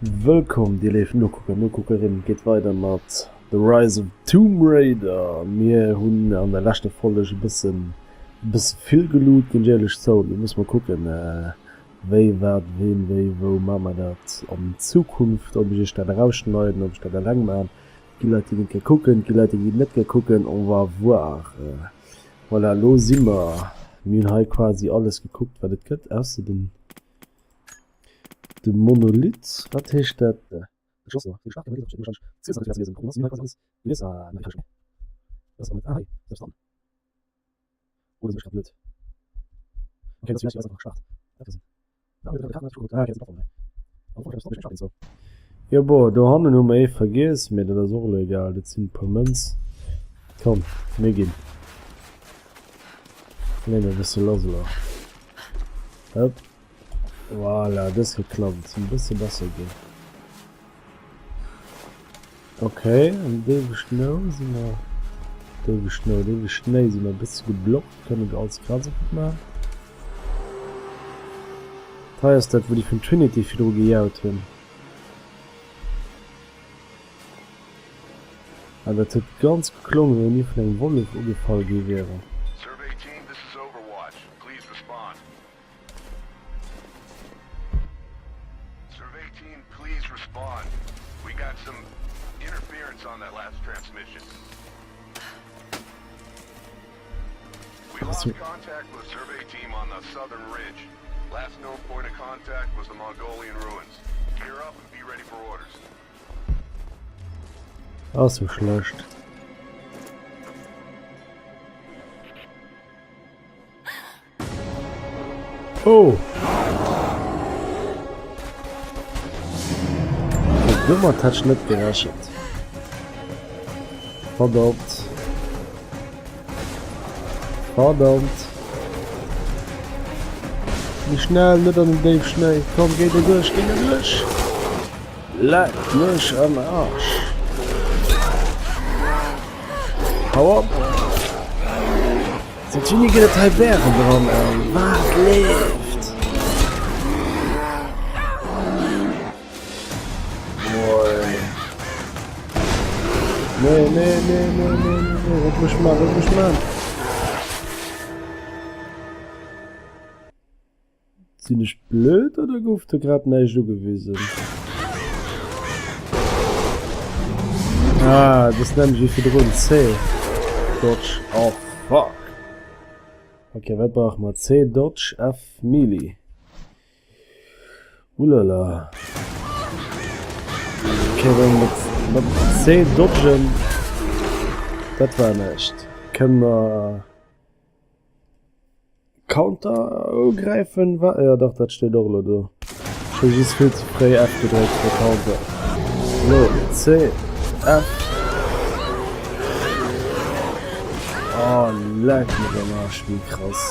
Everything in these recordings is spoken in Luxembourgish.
Wëllkomm dir léif Nokucker, Nokuckerinnen, et geet weider mat The Rise of Tomb Raider. Mir hunn an der leschter Folleg e bëssen e bësse vill geloot, ginn ech éierlech zou. Lo musse mer kucken wéi, wat, ween, wéi, wou maache mer dat an Zukunft, ob ech iech dat erausschneiden, ob ech dat eleng maachen. Et gi Leit déi ginn et gär kucken, et gi Leit déi ginn et net gär kucken, on va voir. Voilà, lo si mer, mir hunn hei quasi alles gekuckt wat et gëtt, ausser den. De Monolith, wat heescht dat? Jo bon, dohannen hu mer ee vergiess, mee dat ass och elo egal, dat sinn e puer Mënz. Komm, mir ginn. Léine e bësse lass elo. Hop. Voilà, dës geklappt. Et ass e bësse besser ginn. Ok, am déiwe Schnou si mer... Déiwe Schnou, déiwe Schnéi si mer e bësse geblockt. Kënnen et alles grad esou gutt maachen. Hei ass dat, wou déi vun Trinity virdru gejaut hunn. An dat huet ganz geklongen, wéi mir vun engem Wollef ugefall gi wieren. Ass sou schlecht. Oh! Domat hat ech net gerechent. Verdammt. Verdammt. Méi schnell, net an den Déifschnéi. Komm, géi do duerch, géi do duerch. Leck mech am Arsch. Hau op. Seit wéini gëtt et hei Bären dran, ey? Wat leeft? Moin. Nee, nee, nee, nee, nee, nee, nee. Wat muss ich machen? Wat muss ich machen? Sinn ech blöd oder gouf do grad näischt ugewisen? Ah, das nämlech wéi virdrun. C. Dodge. Oh, fuck. Okay, wat brauche mer? C, Dodge, F, Melee. Ulala. Okay, dann mat, mat C dodgen. Dat war näischt. Kënne mer Counter ugräifen? Wa ja dach, dat steet och elo do. Ech hu just vill ze fréi F gedréckt fir Counter. Lo C, F. Oh, leck mech am Arsch, wéi krass.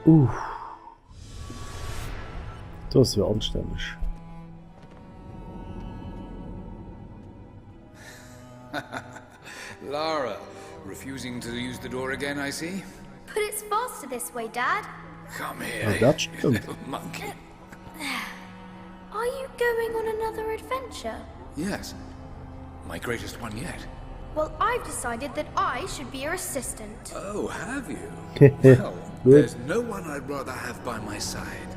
Uff. Do ass jo anstänneg. Lara, refusing to use the door again, I see. But it's faster this way, Dad. Come here, Ja, dat stimmt. little monkey. Are you going on another adventure? Yes, my greatest one yet. Well, I've decided that I should be your assistant. Oh, have you? well, there's no one I'd rather have by my side.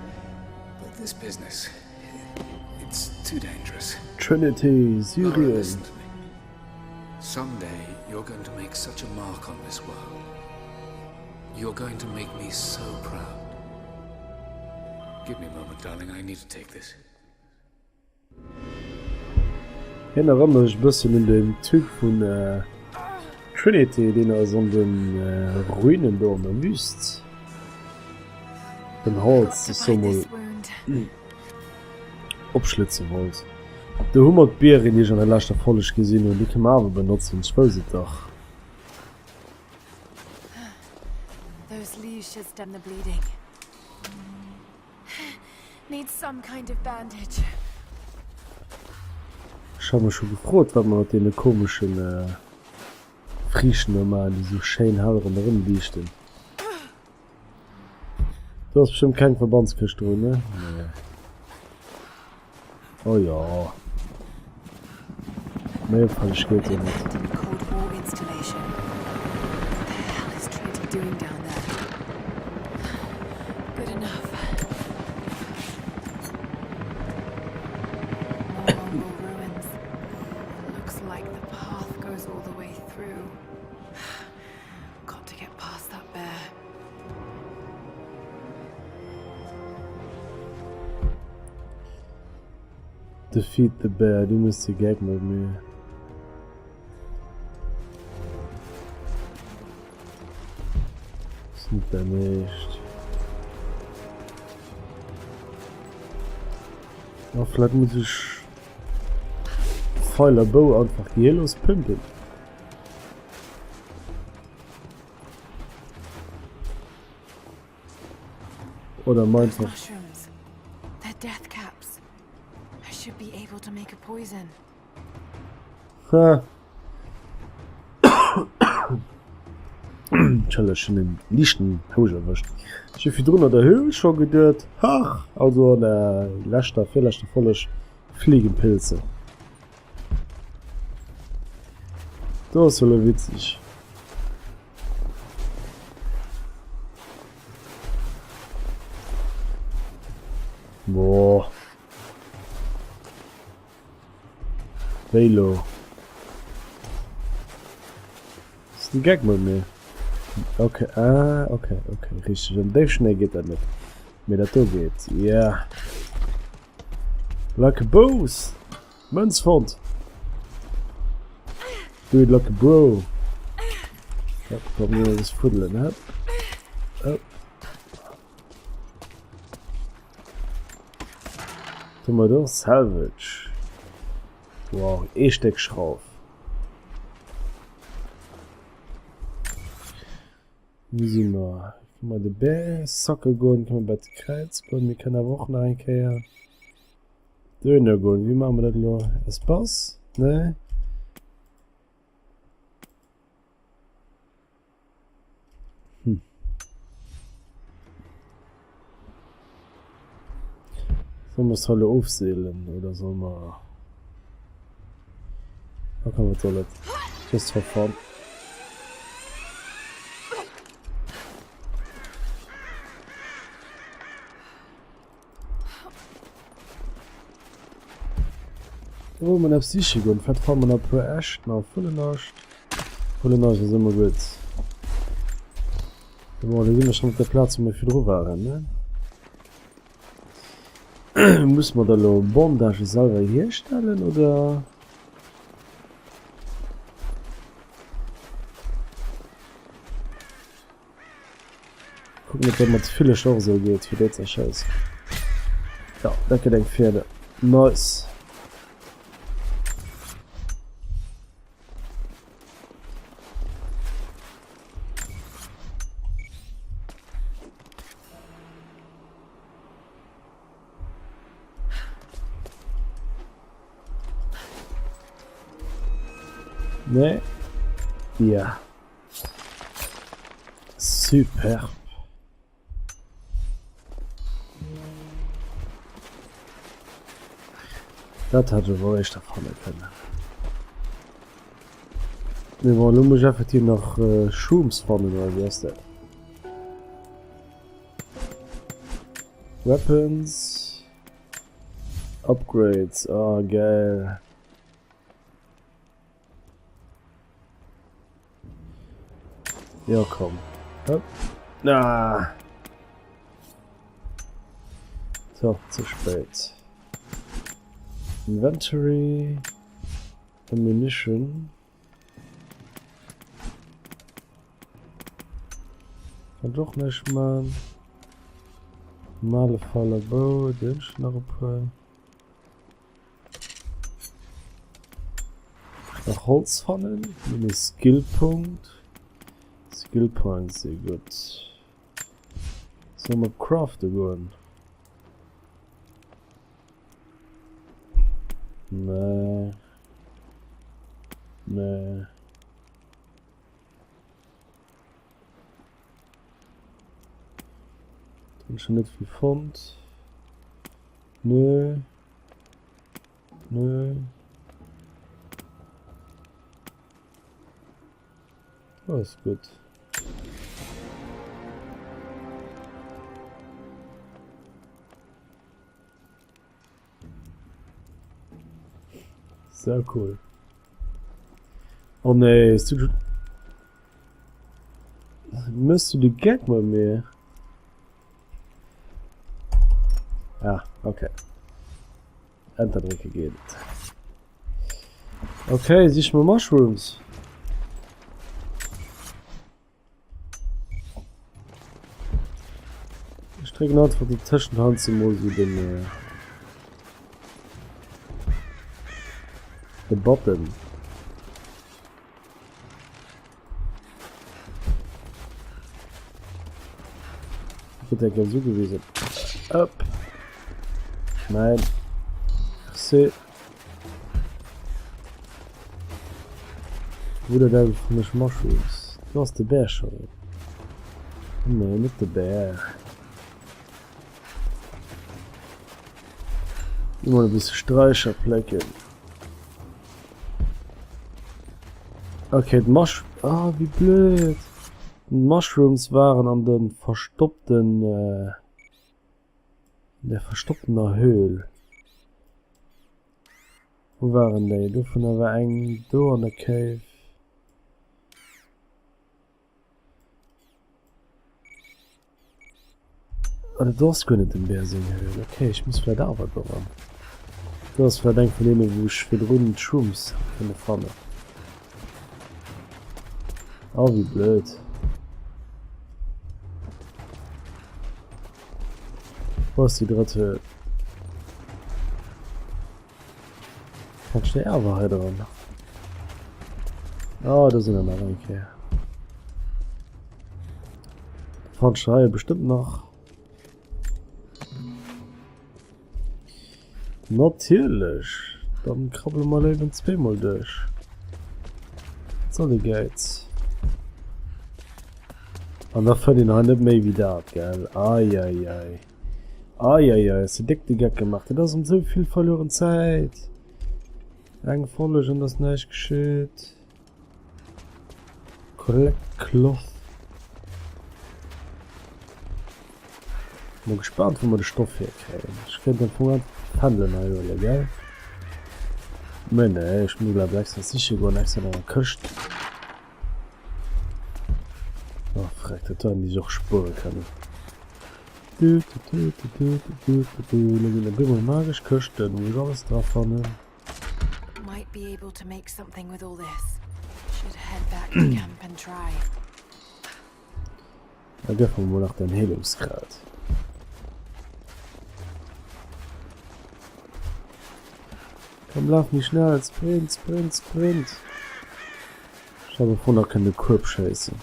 But this business, it's too dangerous. Trinity, Lara, Syrien. listen to me. Someday you're going to make such a mark on this world. You're going to make me so proud. Give me a moment, darling. I need to take this. Hien erënnert mech e bëssen un den Typ vun Trinity, deen ass an de Ruinen do an der Wüst. Den Hals, ech soe mol, opschlëtze wollt. Do hu mer d'Bieren, déi ech an der leschter Folg gesinn hunn. Déi kënne mer awer benotzen, ech wousst et dach. Those leaves should stem the bleeding. Need some kind of bandage. Ech ha mech scho gefrot, wat mer mat deene komeschen Friichten do maachen, déi sou schéin hell ronderëm liichten. Do ass bestëmmt keng Verbandskëscht drun, ne? Nee. Oh ja. Méi opfälleg geet jo net. Defeat the bear, du muss de Gag mat mir. Ass net dein Eescht. Oh, vielleicht muss ich Pfeiler Bou einfach gehirlos pimpen. Oder meinst du? Death caps. I should be able to make a poison. Ha. Entschëlleg, hun en liichten Housch erwëscht. Ech hu virdrun an der Höhl scho geduet, hach, also an der leschter, virleschter Folleg, Fliegenpilze. Do ass jo lo witzeg. Boah. Wéi lo? Ass den Gag mat mir? Okay, ah, okay, okay, richteg. Am Déifschnéi geet dat net. Mee dat do geet. Yeah. Like a boss! Mönz fonnt! Do it like a bro! Hopp, komm, mir das fuddelen, hopp. Hopp. Tun wir do Salvage. Wow, ee Stéck Schrauf. Wou si mer? Kënne mer de Bär sacke goen? Kënne mer bei d'Kräiz goen? Mir kënnen awer och nach eng Kéier dohinner goen. Wéi maache mer dat elo? Espace? Nee? Hm. Soll mer d'Halle ofseelen oder soll mer... Okay, wat soll et? Just for fun. Do wou mer eppes siche goen. Vläicht fanne mer nach e puer Äscht, nach e Vullenascht. Vullenascht ass ëmmer gutt. Bon, do si mer schonn op der Plaz, wou mer virdru waren, ne? Muss mer da lo Bandagë selwer hierstellen, oder? Kucken, ob dat mat Villecher och esou geet, fir déi ze erschéissen. Ja, dat gëtt eng Fieder. Nice. Nee. Ja. Superb. Dat hätt ech awer éischter fanne kënnen. Mee bon, elo muss ech effektiv nach Shrooms fannen, oder wéi ass dat? Weapons. Upgrades, ah geil. Ja, komm. Hopp. Ah. So, zu spät. Inventory. Ammunition. Kann doch nicht man. Normale Falle Bow, den nach e puer. Nach Holz fannen. Nëmme Skillpunkt. Skill Points si gutt. Solle mer crafte goen? Nee. Nee. Hunn ech net vill fonnt. Nö. Nö. Oh, ist gut. Sehr cool. Oh nee, ist du... Mëss du de Geck mat mir? Ah, okay. Enter drécke geet et. Okay, sich mer Mushrooms. Ech drécken einfach déi Tëschenhand mol so den äh, de Button. Gëtt der gär so gewesen. Up. Nein. Merci. Wo der Däiwel vun mech Mushrooms? Du ass de Bär schon. Nee, net de Bär. Mol e bësse Sträicher plécken. Okay, d'Mush... Ah, wéi blöd. D'Mushrooms waren an de verstoppten... Äh, in der verstopptener Höhl. Wo waren déi? Dovunner war eng do an der Cave. Ah, dat ass guer net dem Bär seng Höhl. Okay, ech muss vläit awer do ran. Do ass vläit eng vun deene, wou ech virdrun d'Shrooms hat kënne fannen. Oh, wéi blöd. Wou ass déi drëtt Höhl? Kann ech déi awer hei dran? Oh, do sinn der nach eng Kéier. Fand ech hei bestëmmt nach. Natierlech. Dann krabbele mer léiwen zweemol duerch. Wat soll de Gäiz? An da fënnt een hei net méi wéi dat, gell? Ai, ai, ai. Eieiei, hues de déck de Geck gemaach. Dat ass erëm sou vill verlueren Zäit. Eng Folleg an et ass näischt geschitt. Collect Cloth. Mol gespaant wou mer de Stoff hierkréien. Ech kéint am Fong einfach d'Fändelen hei huelen, gell? Mee nee, ech muss awer extra siche goen, extra no enger Këscht. Oh, freck, dat do hätten déi sech och spuere kënnen. Du, du, du, du, du, du, du, du, du. Lo ginn op eemol magesch Këschten, wou ech alles dra fannen. Might be able to make something with all this. Should head back to camp and try. Da gëff mer mol nach den Heelungskraut. Komm, laf méi schnell, Sprint, Sprint, Sprint. Ech hat och nach kënne Kueb schéissen.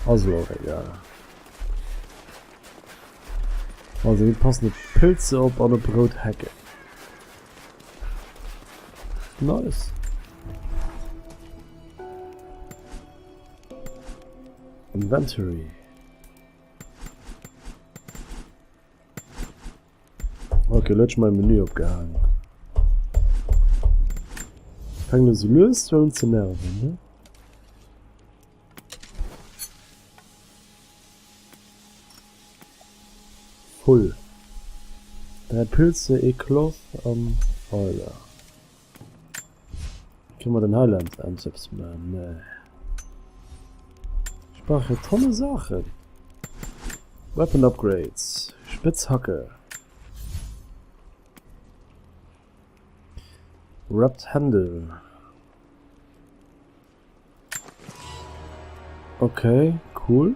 Ass elo och egal. Also mir passen op Pilze op an op rout Hecken. Nice. Inventory. Ok, lo huet ech mäi Menü opgehaangen. Fänkt elo sou lues un ze nerven, ne? Full. 3 Pilze, ee Cloth an Euler. Kënne mer den Highland Ends eppes maachen? Nee. Ech brauch jo tonne Saachen. Weapon Upgrades. Spitzhacke. Wrapped Handle. Okay, cool.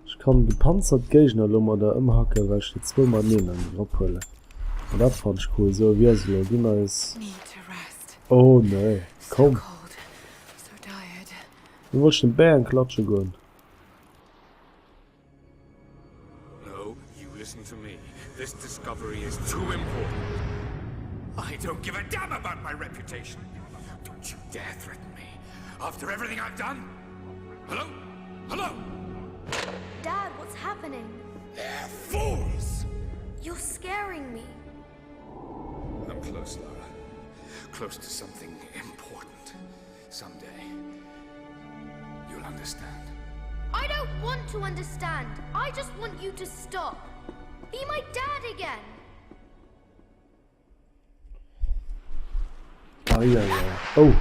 Ech kann gepanzert Géigner elo mat der ëmhacken, well ech déi zwou mateneen an den Grapp huelen. An dat fannen ech cool. Sou, wéi ass et elo? Ginn eis. Oh nee, komm. Du wollts dem Bär eng klatsche goen. No, you listen to me. This discovery is too important. I don't give a damn about my reputation. Don't you dare threaten me. After everything I've done? Hello? Hello? close, Lara. Close to something important. Someday, you'll understand. I don't want to understand. I just want you to stop. Be my dad again. Eieiei. Oh.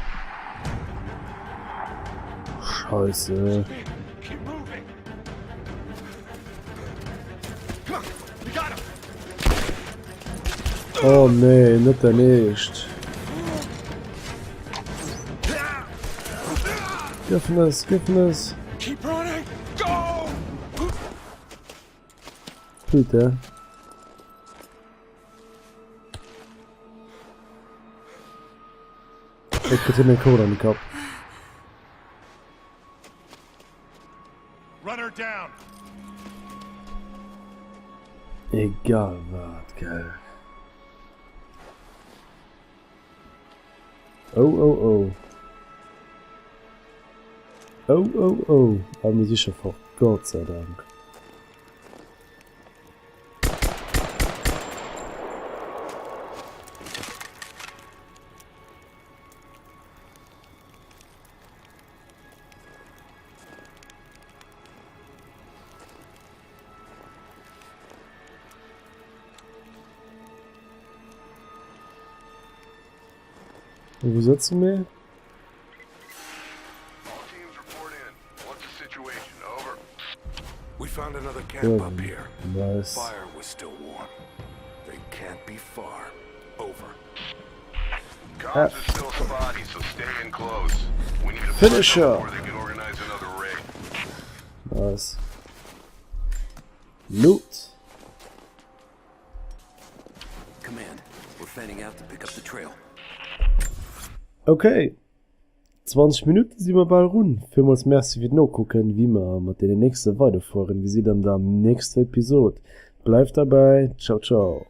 Scheiße. Oh nee, net den Eescht. Gëffnes, Gëffnes. Putain. Ech kritt hien eng Kugel an de Kapp. Egal wat, gell. Oh, oh, oh. Oh, oh, oh. A mir si scho fort. Gott sei Dank. Wo sëtze mir? We found another camp up here. Nice. Fire was still warm. They can't be far. Over. Comms are still spotty, so stay in close. We need to Finisher. before they can organize another raid. Nice. Loot. Command, we're fanning out to pick up the trail. Okay. 20 Minutte si mer bal run. Villmools Merci fir d'Nokucken. Wéi mer mat deenen nächste weiderfueren, gesitt an der nächster Episod. Bleift derbäi. Ciao ciao.